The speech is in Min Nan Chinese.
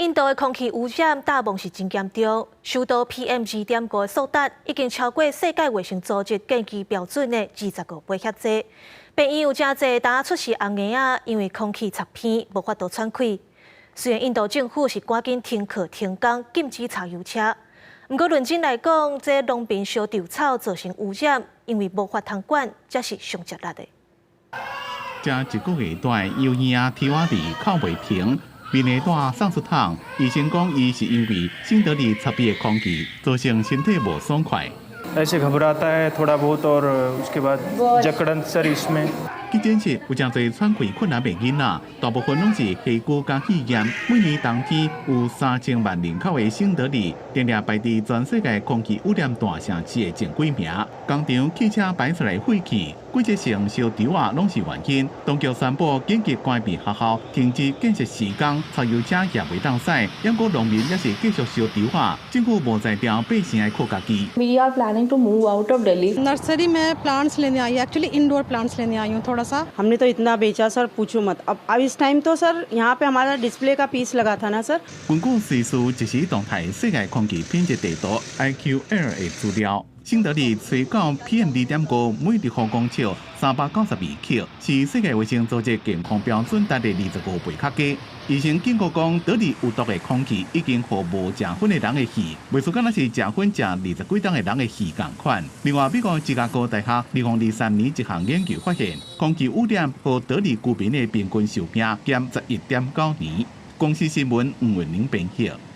印度的空氣污染大夢是真嚴重，首都 PM 2.5數值已經超過世界衛生組織建議標準的25倍遐濟。病院有誠濟擔出世紅嬰仔，因為空氣臭鼻，無法度喘氣。雖然印度政府是趕緊停課停工，禁止柴油車，毋過論真來講，這農民燒稻草造成污染，因為無法通管，才是上吃力的。這一個月蹛油嬰提瓦里哭袂停，面會帶喪屍桶。醫生講，伊是因為新德里臭鼻的空氣造成身體無爽快。 ऐसे घबराता है थोड़ा बहुत और उसके बाद जकड़न सर इसमें。急診室有誠濟喘氣困難的囡仔，大部分攏是氣管佮肺炎。每年冬天有3000萬人口的新德里，定定排佇全世界空氣污染大城市的前幾名。工廠汽車排出來廢氣，季節性燒稻仔攏是原因。當局宣布緊急關閉學校，停止建設施工，柴油車也袂當駛。毋過農民猶是繼續燒稻仔，政府無才調，百姓愛靠家己。 We are planning to move out of Delhi. Nursery में प्लांट्स लेने आई, actually indoor plants लेने आई हूँ थोड़ा सा। हमने तो इतना बेचा सर, पूछो मत। अब इस टाइम तो सर, यहाँ पे हमारा डिस्प्ले का पीस लगा था ना सर。根據瑞士即時動態世界空氣品質地圖 IQAir 的資料，新德里吹到 PM 2.5每立方公尺392克，是世界衛生組織健康標準值的25倍較低。醫生警告講，德里有毒的空氣已經予無食薰的人的肺，袂輸敢若是食薰食20幾冬的人的肺仝款。另外，美國芝加哥大學2023年一項研究發現，空氣污染予德里居民的平均壽命減11.9年。公視新聞吳文玲編譯。